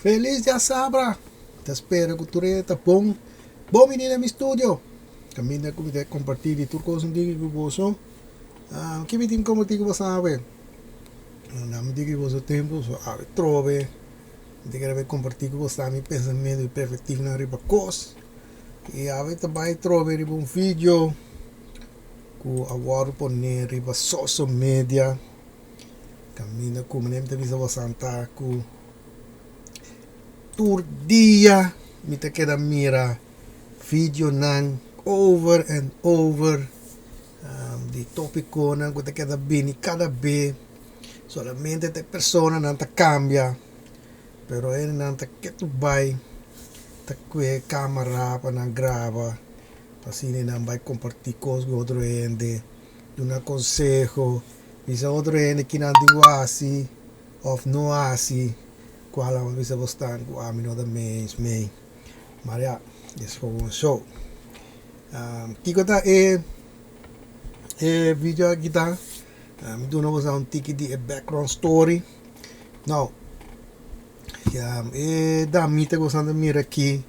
Felis djasabra! Ta spera ku tur e ta bon. Bon bini na mi studio! Kaminda ku mi ta kompartí di tur kos un diki ku boso. Ki mi tin kompartí ku boso awe? Na mi diki boso tempu so awe trobe. Mi ta kere kompartí ku boso mi pensamentu i perspektivnan riba kos. I awe ta bai trobe riba un video ku a wòrdu poné riba social media. Kaminda ku mi ta bisa boso ta ku tur dia mi ta keda mira videonan over and over di topikonan ku ta keda bini kada be. Solamente ta e personanan ta kambia pero hendenan ta ketu bai ta kue kamera pa nan graba pa asina nan bai kompartí kos ku otro hende. Duna konseho, bisa otro hende kinan tin ku hasi òf no hasi, kual a bisa bo stan ku ami no ta mee eens mee. Maar ya, es gewoon zo. Kiko ta e e video aki ta? Mi duna boso un tiki di e background story. Nou, e damita ku boso ta mira aki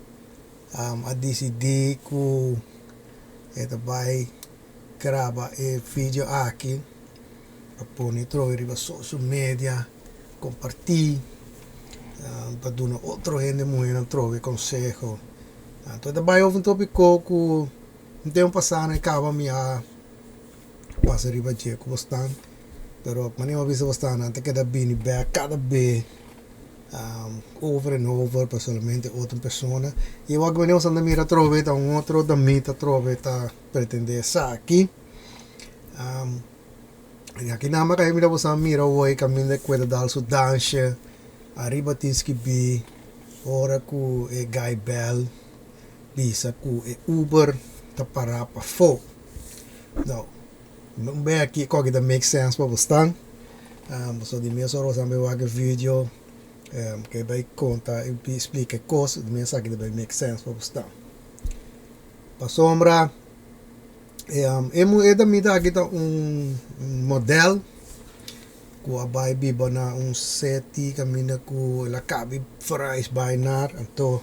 a disidí ku e ta bai graba e video aki pa pone trobe riba social media, comparti pa duna otro hende muhernan trobe conseho. Anto ta bai over un topico cu un tempo pasa na e caba mi a pasa riba dje cu bo stan, pero manera mi a bisa bo stan nan ta keda bini bek cada be over and over pa solamente otro persona y awor cu manera bo ta mira atrobe ta un otro damita atrobe ta pretende esaki. Y aki nan a mira boso a mira hoy caminda cu e ta dal su dansje ariba tin skibi ora cu e guy bel bisa cu e Uber ta para pafo. Nou, un bey aki koki ta make sense pa bo stan. Pasobra di mes ora bo san bay wak e video ke bay konta y splika e kos di mes aki ta bay make sense pa bo stan. Pasobra e muher damita aki ta un model ku a bai biba na un seti kaminda ku el a kabi frais bai nar anto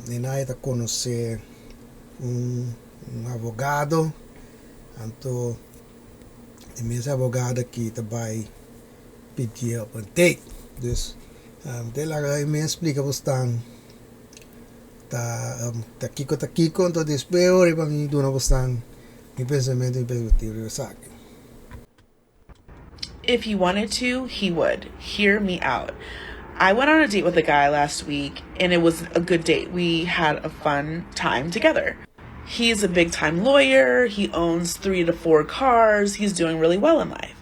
e ta konosé un abogado anto e mes abogado aki ta bai pidié op un date dus te laga e mes splika bo stan ta ta kiko ta kiko anto despues ora pa mi duna bo stan mi pensamentu mi perspektiva riba esaki. If he wanted to, he would. Hear me out. I went on a date with a guy last week and it was a good date. We had a fun time together. He's a big time lawyer. He owns 3 to 4 cars. He's doing really well in life.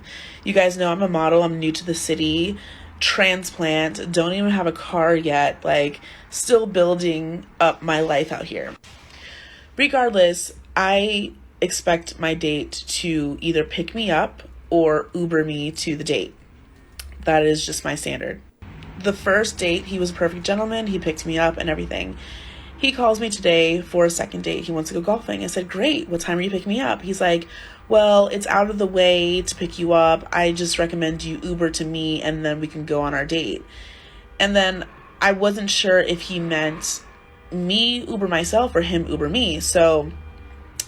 You guys know I'm a model. I'm new to the city. Transplant. Don't even have a car yet. Like, still building up my life out here. Regardless, I expect my date to either pick me up or Uber me to the date. That is just my standard. The first date, he was a perfect gentleman. He picked me up and everything. He calls me today for a second date. He wants to go golfing. I said, Great. What time are you picking me up? He's like, Well, it's out of the way to pick you up. I just recommend you Uber to me and then we can go on our date. And then I wasn't sure if he meant me Uber myself or him Uber me. So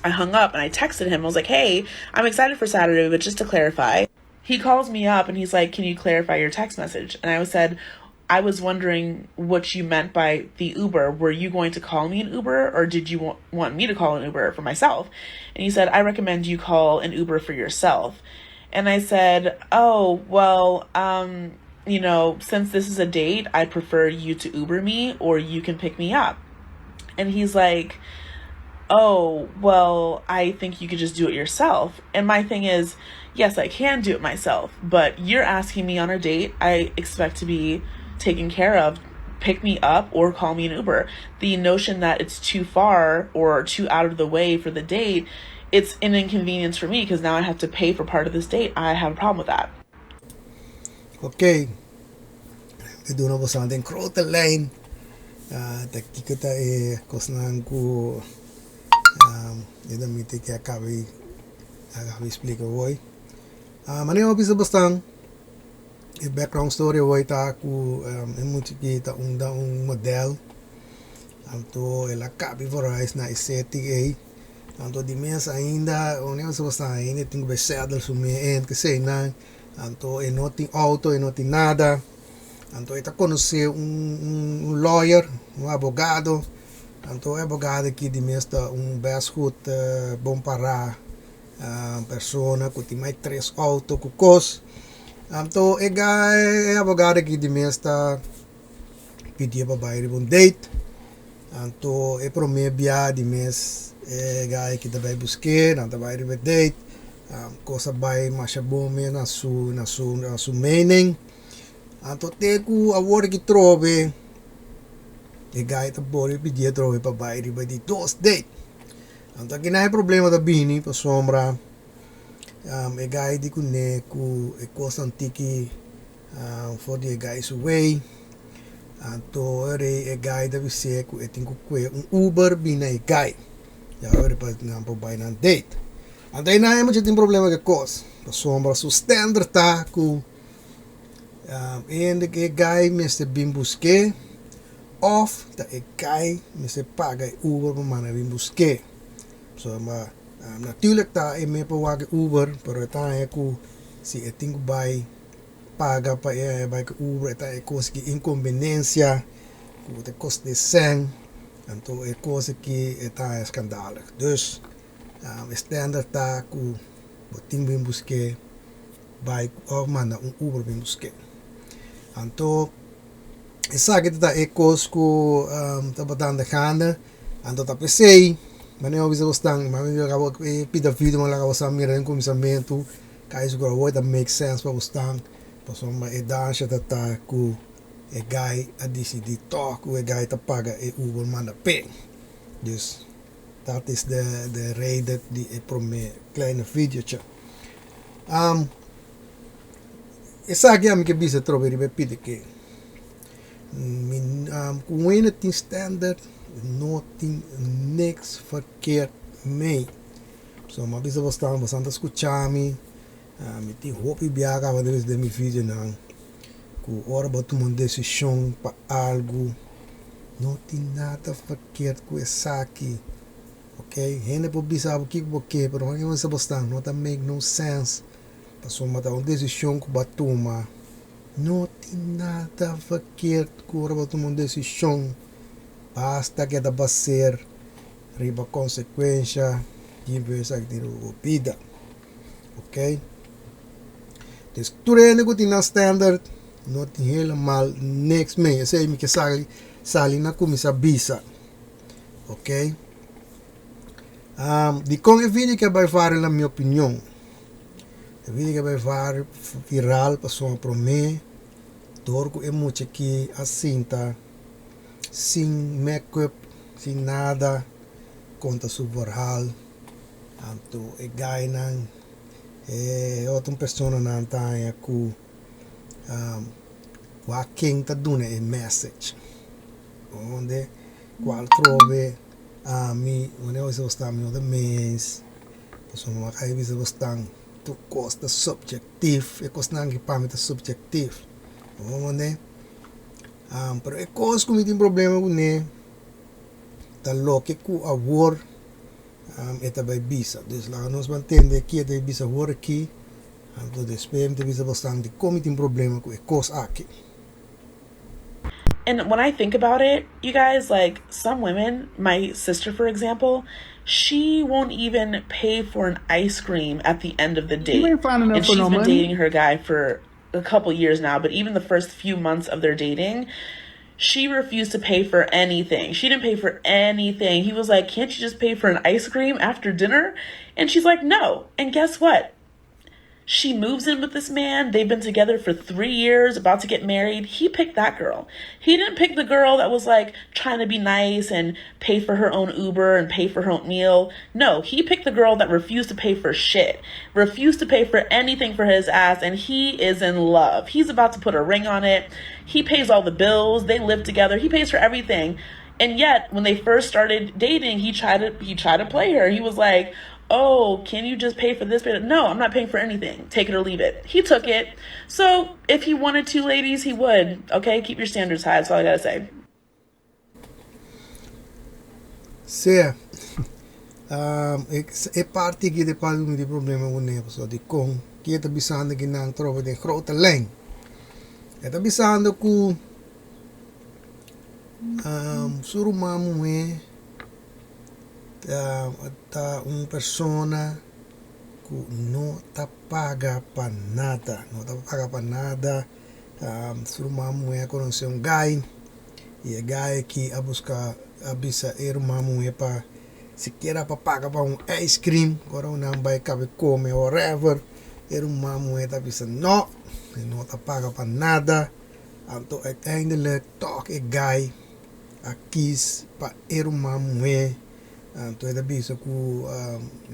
I hung up and I texted him. I was like, Hey, I'm excited for Saturday, but just to clarify. He calls me up and he's like, Can you clarify your text message? And I said, I was wondering what you meant by the Uber. Were you going to call me an Uber or did you want me to call an Uber for myself? And he said, I recommend you call an Uber for yourself. And I said, Oh, well, um, you know, since this is a date, I prefer you to Uber me or you can pick me up. And he's like, Oh, well, I think you could just do it yourself. And my thing is, yes, I can do it myself, but you're asking me on a date. I expect to be taken care of. Pick me up or call me an Uber. The notion that it's too far or too out of the way for the date, it's an inconvenience for me because now I have to pay for part of this date. I have a problem with that. Ok, mi duna boso den grote lijn ta kiko ta e kosnan ku e damita ke a kaba di splika hoy. Manera mi a bisa bosnan. E background story awor ta ku e mucha aki ta un da un model anto el a kabi verhuis na e city ei anto di mes ainda wanneer bo sa ainda e tin ku bai settle su mes en kesei nan anto e no tin auto e no tin nada anto e ta konosé un un lawyer un abogado anto e abogado aki di mes ta un bes goed bon pará. Persona ku tin mai tres outo ku kos. Anto e guy, e abogado aki di mes ta pidié pa bai riba un date. Anto e promé bia di mes e guy aki ta bai busk'é, nan ta bai riba e date. Kos a bai masha bon mes na su na su na su mening. Anto te ku awor aki trobe e guy ta bolbe pidié trobe pa bai riba di dos date. Anto aki nan e problema ta bini pasobra e guy di kuné ku e kosnan tiki for di e guy su wey anto e guy ta bis'é ku e tin ku kue un uber bini na e guy ya ora pa nan por bai nan date anto einan e mucha tin problema ku e kos pasobra su standard ta ku e hende e guy mester bin busk'é. Of ta e kai mester paga e Uber pa manda bin busk'é. So ma natuurlijk ta e me por wak e Uber, pero e ta haña ku si e tin ku bai paga pa e haña bai ku Uber e ta e kos ki inkonbenensia ku ta kost'é sèn, anto e kos aki e ta haña skandalig. Dus e standard ta ku bo tin bin busk'é bai of manda un Uber bin busk'é. Anto. Esaki ta e kos ku tabata anda gana, anto ta p'esei manera mi a bisa bosnan, mi a kaba e pida video mi a laga bosnan mira den kuminsamentu, kai sigur awor ta make sense pa bosnan, pasobra e dansha ta ta ku e guy a disidí tòg ku e guy ta paga e Uber manda p'e. Dus dat is de reden di e promé kleine videochi. Esaki ami ke bisa atrobe riba e pidi ke mi ku wene tin standard no tin niks verkeerd mee. So mi a bisa bosnan, bosnan ta skucha mi, mi tin hopi biaha kaba ta bisa den mi videonan ku ora bo tuma un desishon pa algu no tin nada verkeerd ku esaki, ok. Hende por bisa bo kiko bo ke pero ora bo bisa no ta make no sense. Pasobra ta un desishon ku bo a tuma. No tin nada verkeerd ku ora bo tuma un desishon, basta ke ta baser riba konsekuensha di esaki tin riba bo bida. Ok. Dus tur hende ku tin nan standard no tin helemaal niks mee. Esei mi ke sali sali na kuminsá bisa. Ok. Dikon e video ke a bai viral na mi opinion? E video ke a bai viral pasobra prome dor ku e mucha aki a sinta sin make up sin nada konta su verhaal anto e guynan e otro personanan ta haña ku wak ken ta duna e message unda kual trobe. Ami, wanneer bo bisa bo sta mi no ta mens, pasobra bo a kai bisa bo stan tur kos ta subjectief, e kosnan aki pa mi ta subjectief, bo comprende? Pero e kos ku mi tin problema kuné ta loke ku awor e ta bai bisa, dus laga nos ban tende ke e ta bai bisa awor aki, anto despues mi ta bisa bo stan dikon mi tin problema ku e kos aki. And when I think about it, you guys, like some women, my sister, for example, she won't even pay for an ice cream at the end of the You date. ain't finding And her for she's no been money. dating her guy for a couple years now, but even the first few months of their dating, she refused to pay for anything. She didn't pay for anything. He was like, Can't you just pay for an ice cream after dinner? And she's like, No. And guess what? She moves in with this man. They've been together for three years, about to get married. He picked that girl. He didn't pick the girl that was like trying to be nice and pay for her own Uber and pay for her own meal. No, he picked the girl that refused to pay for shit, refused to pay for anything for his ass, and he is in love. He's about to put a ring on it. He pays all the bills. They live together. He pays for everything. And yet, when they first started dating, he tried to he tried to play her. He was like, Oh, can you just pay for this? No, I'm not paying for anything. Take it or leave it. He took it. So if he wanted to, ladies, he would. Okay, keep your standards high. That's all I gotta say. Sea, e parti aki ta e parti ku mi tin problema kuné, pasobra dikon ki e ta bisando ki nan trobe den grote lijn. E ta bisando ku su ruman muhé ta un persona ku no ta paga pa nada, no ta paga pa nada. Su ruman muhé a konosé un gai i e gai aki a buska a bisa e ruman muhé pa sikiera pa paga pa un ice cream ora nan bai kabe kome whatever e ruman muhé ta bisa no e no ta paga pa nada anto uiteindelijk tòg e gai a kis pa e ruman muhé anto e ta bisa ku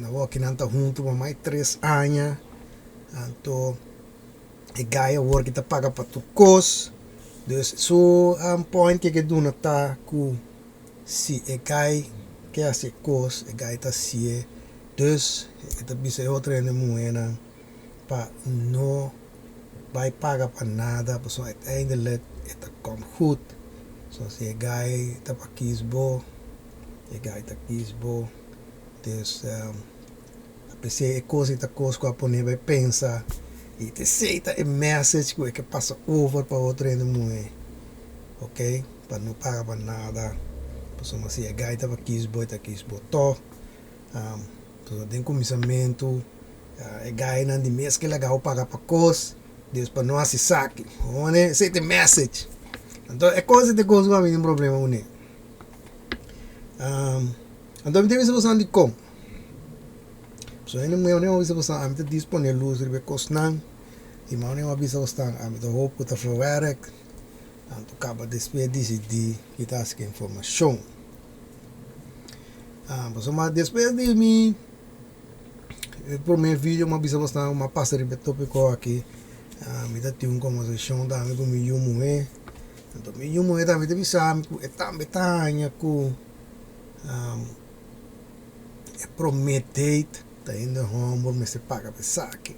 awor ki nan ta huntu pa mas di tres aña anto. E guy awor ki ta paga pa tur kos. Dus su point ke ke duna ta ku si e guy ke hasi e kos e guy ta hasié. Dus e ta bisa e otro hende muhénan pa no bai paga pa nada pasobra uiteindelijk e ta kom goed. So si e guy ta pa kies bo e guy ta kies bo. Dus. P'esei e kos ei ta kos ku a pone bai pensa i t'esei ta e message ku e ke pasa over pa otro hende muhé ok pa no paga pa nada pasobra si e gai ta pa kis bo e ta kis bo tòg pasobra den kuminsamentu e gainan di mes ke laga bo paga pa kos des pa no hasi esaki esei ta e message anto e kos ei ta e kos ku ami tin problema kuné anto mi ta bisa boso dikon. So hende muhé a bisa boso ami ta dispone lus riba e kosnan i mane a bisa boso ami ta hoop ku ta verwerk anto kaba despues disidí ki ta hasi ku e informashon. Pasobra despues di mi e promé video mi a bisa boso mi a pasa riba e topiko aki mi ta tin un kombersashon tambe ku mi yu muhé anto mi yu muhé tambe ta bisa mi ku e tambe ta haña ku. E prome date ta hende homber mester paga pa esaki.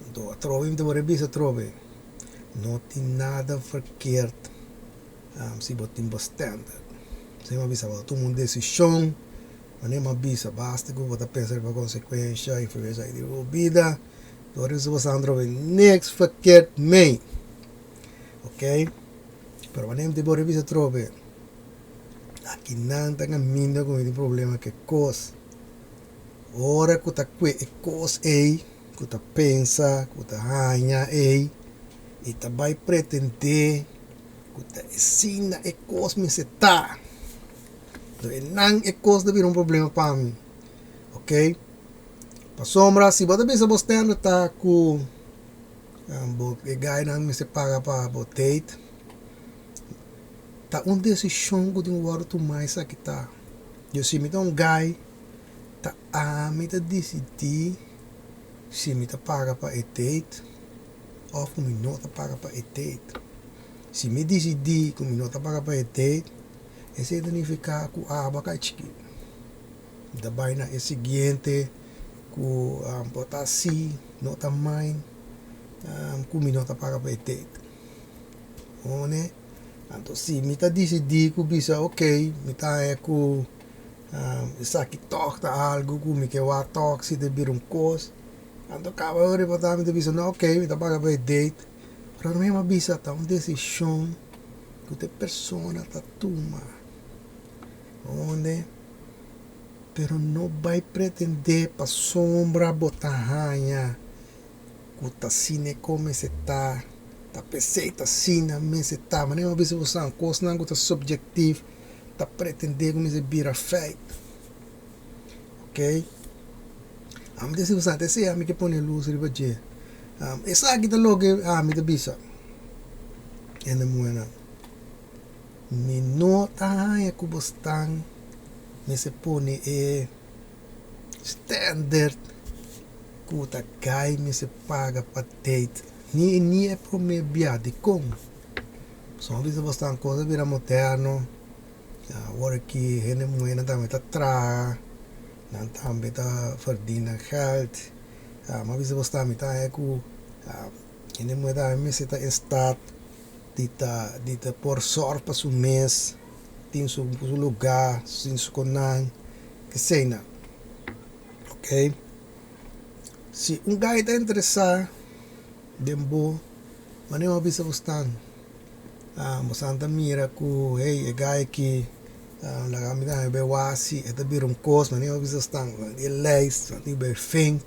Anto atrobe mi ta por e bisa atrobe, no tin nada verkeerd si bo tin bo standard. Esei mi a bisa bo ta tuma un desishon, manera mi a bisa basta ku bo ta pensa riba konsekuensha, influensha di bo bida, dor esei bo sa atrobe niks verkeerd mee. Ok, pero manera mi ta por e bisa atrobe. Aki nan ta caminda cu mi tin problema cu e cos. Ora cu ta cue e cos ey, cu ta pensa, cu ta haña ey, y ta bay pretende cu ta asina e cos mester ta. Enton e nan e cos ta bira un problema pa mi, ok. Pasobra si bo ta bisa bo standard ta cu bo e guynan mester paga pa bo date. Ta un desishon ku tin wòrdu tumá esaki ta. Yo si mi ta un guy ta ami ta disidí si mi ta paga pa e date òf ku mi no ta paga pa e date. Si mi disidí ku mi no ta paga pa e date esei ta nifiká ku abo a kai chikí. Mi ta bai na e siguiente ku por ta si no ta mind ku mi no ta paga pa e date. One, anto si mi ta disidí ku bisa ok, mi ta haña ku esaki tòg ta algu ku mi ke wak tòg si ta bira un kos, anto kaba ora riba ta mi ta bisa no ok mi ta paga pa e date, pero mi a bisa ta un desishon ku ta e persona ta tuma, one, pero no bai pretendé pasobra bo ta haña. Ku ta asina e kon mester ta, ta p'esei ta asina mester ta. Manera mi a bisa boso kosnan ku ta subjektif ta pretendé ku mester bira feit. Ok, ami ta bisa boso ta esei ami ke pone lus riba dje. Esaki ta loke ami ta bisa hende muhénan. Mi no ta haña ku bo stan mester pone e. Standard ku ta gai mester paga pa date ni ni e prome bia dikon pasobra bo bisa bo stan kos a bira moderno awor aki hende muhernan tambe ta traha nan Nan tambe ta verdien nan geld. Mi a bisa bo sta mi ta haña ku hende muhé tambe mester ta in staat di ta di ta por sòrg pa su mes, tin su su lugá, tin su konan, eseinan. Oké. Si un gai ta interesá den bo, manera mi a bisa bo stan, bo stan ta mira ku hey e gai aki laga mi tambe bai wak si e ta bira un kos, manera mi a bisa stan di e lijst, di bai fink.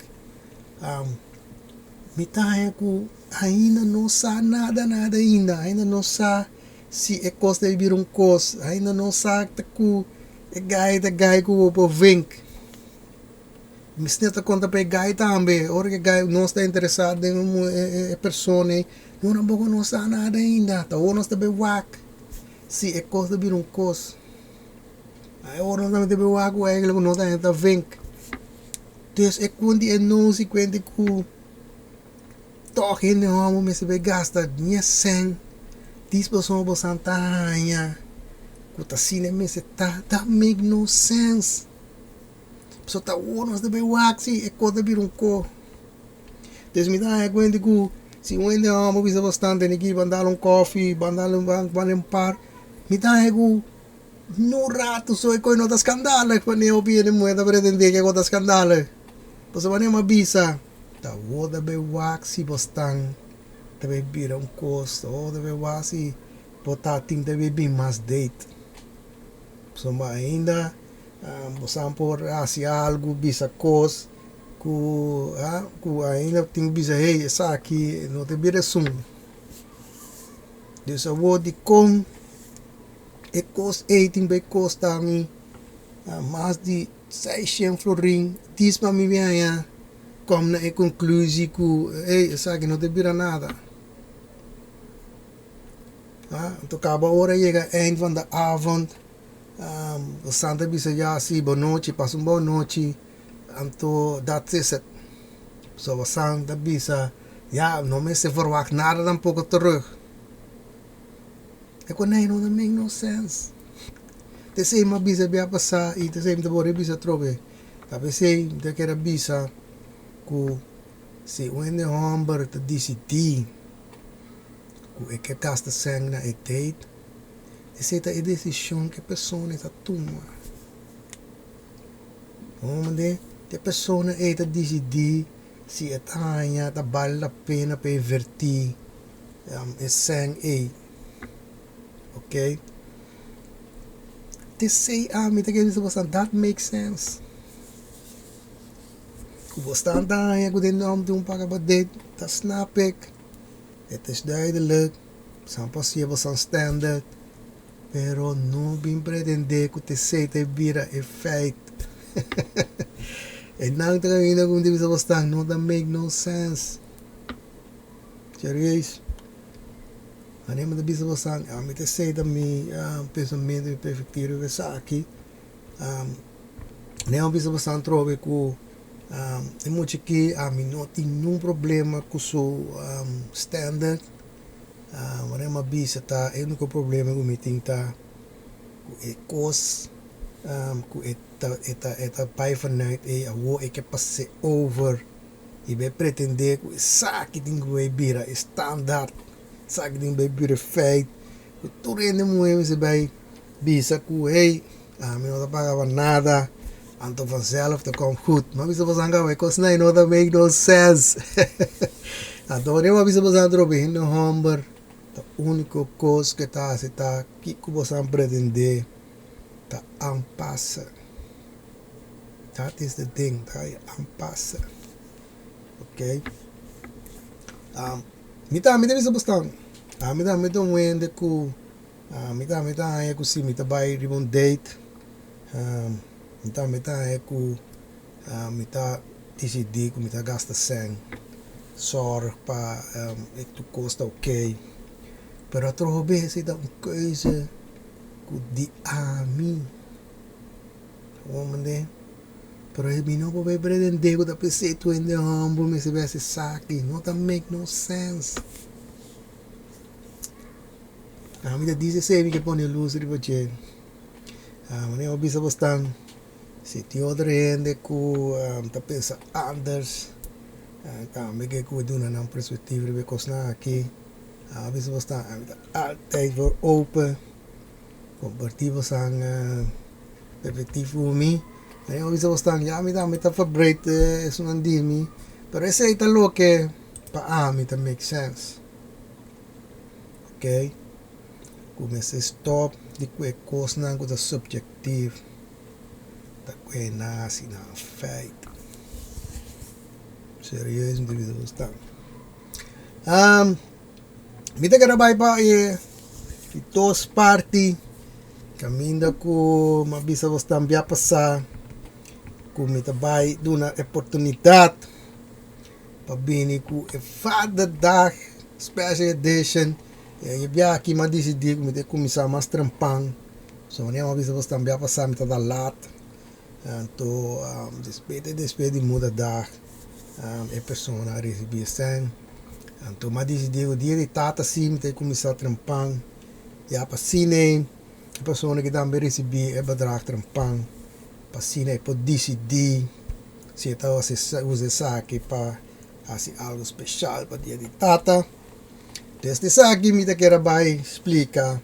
Mi ta haña ku ainda no sa nada nada ainda, ainda no sa si e kos ta bira un kos, ainda no sa ta ku e gai ta gai ku bo por vink. Mester ta konta pa e gai tambe, ora ku e gai nos ta interesá den e persona ei, no tampoco no sa nada ainda, ta ora nos ta bai wak si e kos ta bira un kos. E ora nos ta bai wak ku eigenlijk nos ta ta vink. Dus e kunt di e nos i kuent ku tòg hende hòmber mester bai gasta dies sèn dis pasobra boso ta haña ku ta asina e mester ta, that make no sense. Pasobra ta awor nos ta bai wak si e kos ta bira un ko. Dus mi ta haña kuenta ku si un hende hòmber bisa bastante aki ban dal un kòfi, ban dal un ban un par, mi ta haña ku no rato so e kos no ta skandalig pa ne hopi hende muhé ta pretendé ku e kos ta skandalig. Pasobra manera mi a bisa ta awor ta bai wak si bosnan ta bai bira un kos, ta awor ta bai wak si bo ta tin ta bai bin mas date. Pasobra ainda Bosan por hasi algu, bisa kos ku ku ainda tin ku bisa hey esaki no ta bira esun. Dus awor dikon e kos ei tin bai kosta mi mas di seishent florin dis pa mi bin haña kom na e konklusie ku hey esaki no ta bira nada. Anto kaba ora yega eind van de avond. Bosan ta bisa ya si bo nochi pasa un bon nochi anto dat is het. So bosan ta bisa ya no mester verwacht nada tampoco terug. E ku nei no ta make no sense. T'esei mi a bisa bia pasa i t'esei mi ta wòrdu bisa atrobe. Ta p'esei mi ta kere bisa ku si un hende hòmber ta disidí ku e ke gasta sèn na e date. Esei ta e desishon ku e persona ta tuma. Hòmber, e persona ei ta disidí si e ta haña ta bale la pena pa invertí e sèn ei. Oke. T'esei ami ta kere bisa boso, that make sense. Ku bo stan ta haña ku den nòmber di un paka pa date, ta snap ik. Het is duidelijk. San por siña bo san standard, pero no bin pretende ku t'esei ta bira e feit. E nan ta kaminda ku mi ta bisa bo stan no ta make no sense. Serieus. Manera mi ta bisa bo stan, ami t'esei ta mi pensamentu, mi perspektiva riba esaki. Manera mi bisa bo stan trobe ku e mucha aki ami no tin niun problema ku su standard. Manera mi a bisa ta e unico problema cu mi tin ta cu e cos cu e ta e ta e ta bay vanuit ey awo e ke pase over y bay pretende cu esaki tin cu bay bira e standaard esaki tin cu bay bira e feit cu tur hende muhe mester bay bisa cu hey ami no ta paga pa nada anto vanzelf ta kom goed mi a bisa boso ankaba e cosnan no ta make no sense anto wanneer mi a bisa boso atrobe hende homber ta unico cos cu e ta haci ta kico boso a pretende ta aanpassen dat is de ding ta aanpassen ok mi tambe ta bisa boso ami tambe ta un hende cu. Mi tambe ta haña ku si mi ta bai riba un date, mi tambe ta haña ku mi ta disidí ku mi ta gasta sèn, sòrg pa e tur kos ta okey. Pero otro bes e ta un keuze ku di ami, bo mende? Pero mi no por bai pretendé ku ta p'esei tur hende hòmber mester bai hasi esaki, no ta make no sense. Ami ta dice esey mi ke pone luz riba dje. Manera bo bisa bo stan, Si tin otro hende ku ta pensa anders, tambe ke ku duna nan perspectiva riba e kosnan aki. A bisa bo stan, ami ta altijd voor open. Comparti bosan perspectiva ku mi. Mi a bisa bo stan, ya mi tambe ta verbreed esunnan di mi, pero esei ta loke pa ami ta make sense. Ok, ku mester stop di ku e kosnan ku ta subjectief. Ta kue nasi na feit. Serieus mi ta bisa bo stan. Mi ta keda bai pa e di dos parti kaminda ku mi a bisa bo stan bia pasa ku mi ta bai duna e oportunidat pa bini ku e Vaderdag special edition. E bia aki mi a disidí ku mi ta kuminsá mas trempan. So manera mi a bisa bo tambe a pasa mi ta da lat. Anto despues di despues di moederdag e persona a risibí e sèn. Anto mi a disidí ku dia di tata si mi ta kuminsá trempan. Ya pa asina e persona ki tambe risibí e bedrag trempan pa asina e por disidí si e ta usa esaki pa hasi algu speshal pa dia di tata. Desde esaki mi ta kere bai splika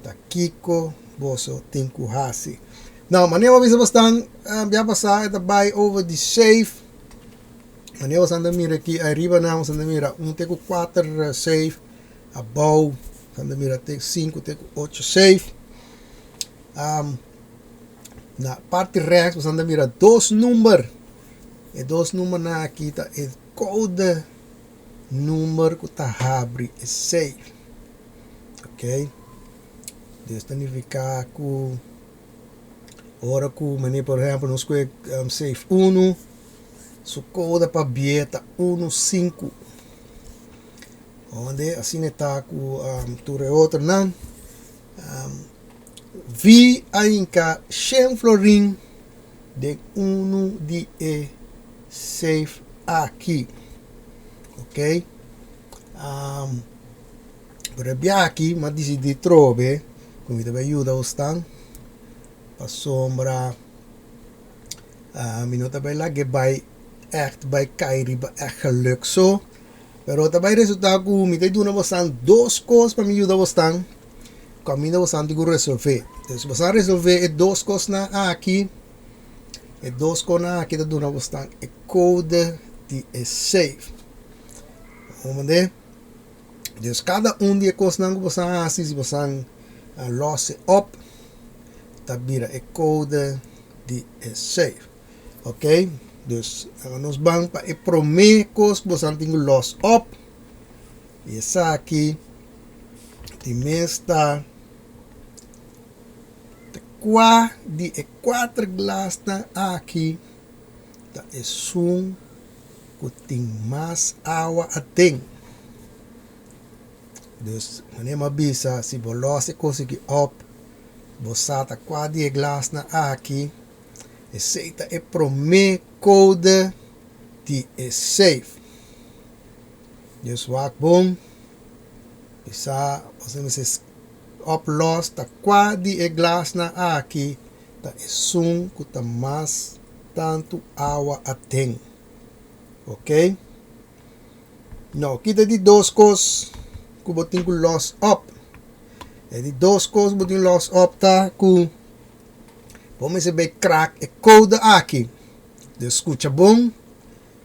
ta kiko boso tin ku hasi. Nou, manera bo a bisa bosnan bia pasá e ta bai over di safe. Manera boso ta mira aki ariba nan boso ta mira un te ku kuater safe, abou boso ta mira te sinku te ku ocho safe. Na parti rechts boso ta mira dos number, e dos numbernan aki ta e kode number ku ta habri e safe. Ok, des ta nifiká ku ora ku manera por ehèmpel nos kohe safe unu, su koda pa bie ta unu sinku. Onde asina e ta ku tur e otronan. Vi a hinka shen florin den unu di e safe aki. Ok. Pero e biaha aki mi a disidí trobe ku mi ta bai yuda bosnan pasobra mi no ta bai laga e bai ègt bai kai riba e geluk so. Pero ta bai resultá ku mi ta duna bosnan dos kos pa mi yuda bosnan kaminda bosnan tin ku resolvé. Entonces si bosnan resolvé e dos kosnan aki, e dos kosnan aki ta duna bosnan e kode di e safe. Comprende? Dus kada un di e kosnan ku boso a hasi, si boso a los e op, ta bira e kode di e safe. Ok, dus nos ban pa e promé kos ku boso tin ku los op, i esaki di mes ta kua di e kuater glasnan aki ta esun ku tin mas awa aden. Dus manera mi a bisa si bo los e kos aki op, bo sa ta kua di e glasnan aki, esei ta e promé kode di e safe. Dus wak bon, bisa bo sa mester oplos ta kua di e glasnan aki ta esun ku ta mas tantu awa aden. Ok. No, kita di dos kos ku bo tin ku los op. E di dos kos bo tin los op ta ku bo mester bay krak e kode aki. Dus skucha bon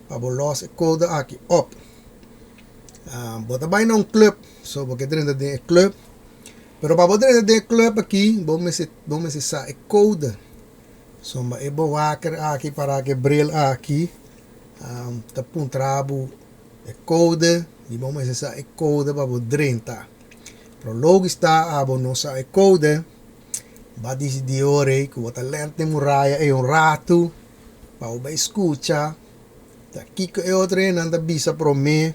pa bo los e kode aki op. Bo ta bay na un club, so bo ke drenta den e club. Pero pa bo drenta den e club aki bo mester bo mester sa e kode. Sombra e bewaker aki para ku e bril aki ta puntra bo e kode i bo mester sa e kode pa bo drenta. Pero logi sta abo no sa e kode, bo a disidí ora ei ku bo ta lènt den muraya ei un ratu pa bo bai skucha ta kiko e otro hendenan ta bisa promé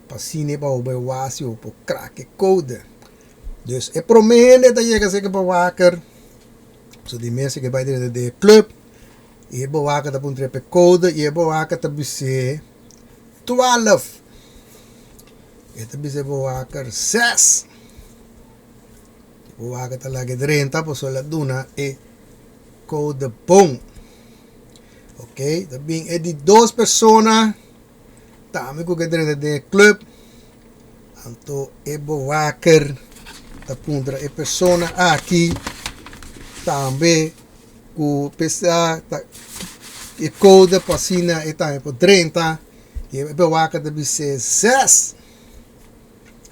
pa asina pa bo bai wak si bo por krak e kode. Dus e promé hende ta yega serka bewaker. So di mes e ke bai drenta den e club i e bowaka ta puntra pa e code i e bowaka ta bis'é twaalf. E ta bisa e bowaker zes. E bowaka ta laga e drenta pasobra el a duna e code bon. Ok, ta bin e di dos persona tambe ku ke drenta den e club. Anto e bewaker ta puntra e persona aki tambe ku pesa ta e kode pa asina e tambe por drenta i e bewaker ta bis'é zes.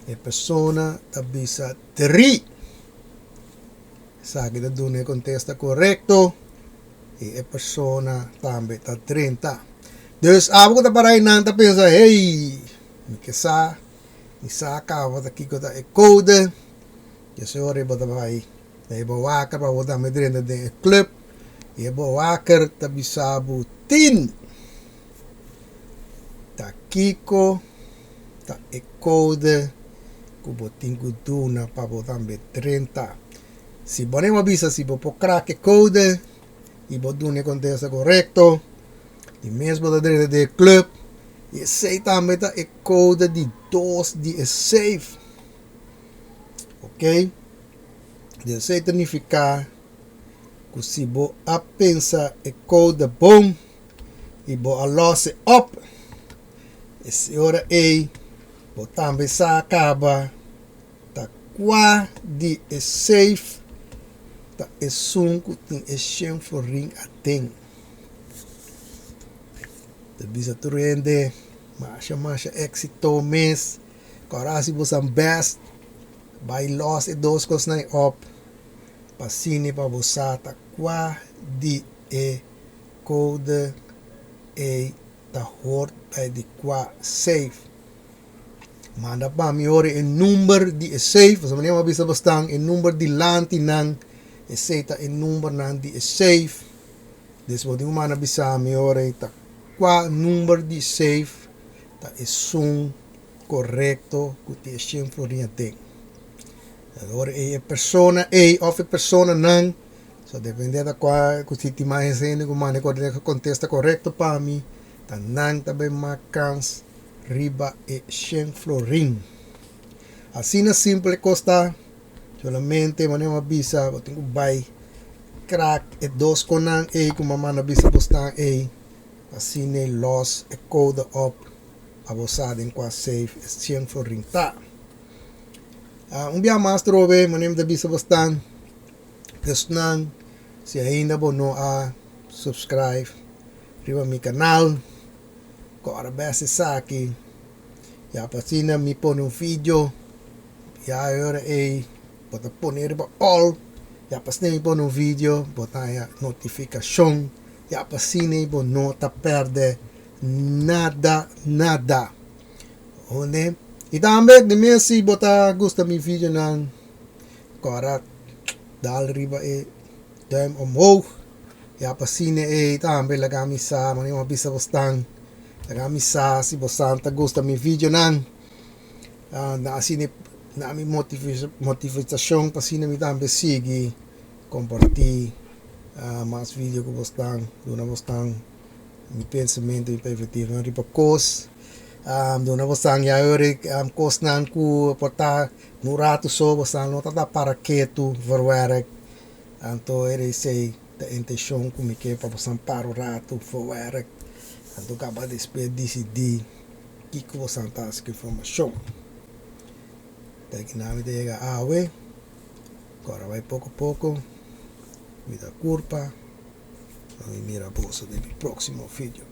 E persona ta bisa dri. Esaki ta duna e kontesta korekto i e persona tambe ta drenta. Dus abo ku ta para einan ta pensa, hey, mi ke sa, mi sa kaba ta kiko ta e kode. Djis ora bo ta bai na e bewaker pa bo tambe drenta den e club i e bewaker ta bisa bo tin. Ta kiko ta e kode ku bo tin ku duna pa bo tambe drenta. Si bo no a bisa si bo por krak e kode i bo duna e kontesta korekto, di mes bo ta drenta den e club i esei tambe ta e kode di dos di e safe. Ok, esei ta nifiká ku si bo a pensa e kode bon i bo a lòs e òp, e ora ei bo tambe sa kaba ta kua di e safe ta esun ku tin e shen florin aden. Ta bisa tur hende masha masha éksito mes, kòrda hasi bosan bèst, bai lòs e dos kosnan ei òp pa asina pa bo sa ta kua di e kode ei ta hort bij di kua safe. Manda pa mi ora e number di e safe, pasobra mi a bisa bosnan e number dilanti nan, esei ta e numbernan di e safe. Des bo tin ku manda bisa mi ora ei ta kua number di safe ta esun korekto ku tin e shen florin aden. Ora ei e persona ei òf e personanan So depende ta kua ku si tin mas hende ku manda e kontesta korekto pa mi, ta nan ta bay mak kans riba e shen florin. Asina simpel e kos ta, solamente manera mi a bisa bo tin ku bay krak e dos konan ey ku mi a manda bisa bo stan ey, asina e los e kode op pa bo sa den kua safe e shen florin ta. Un bia mas trobe manera mi ta bisa bo stan. Esnan si ainda bo no a subscribe riba mi kanal kòrda bes esaki ya pa asina mi pone un video ya e ora ei bo ta pone riba all ya pa asina mi pone un video bo ta haña notifikashon ya pa asina bo no ta pèrdè nada nada hone i tambe di mes si bo ta gusta mi videonan. Kòrda dal riba e duim omhoog. Ya pa asina ei tambe laga mi sa manera mi a bisa bosnan laga mi sa si bosan ta gusta mi videonan na asina na mi motivashon pa asina mi tambe sigui komparti mas video ku bosnan duna bosnan mi pensamentu mi perspektiva riba kos duna bosnan ya kosnan ku por ta. Un ratu so bosan no ta ta para ketu voor werk, anto e esey ta intencion cu mi ke pa bosan para un ratu voor werk, anto caba despues dicidi kico bosan ta haci cu informacion. Ta kinan mi ta yega awe, cu ora bay poco poco, mi ta curpa, lo mi mira boso den mi proximo video.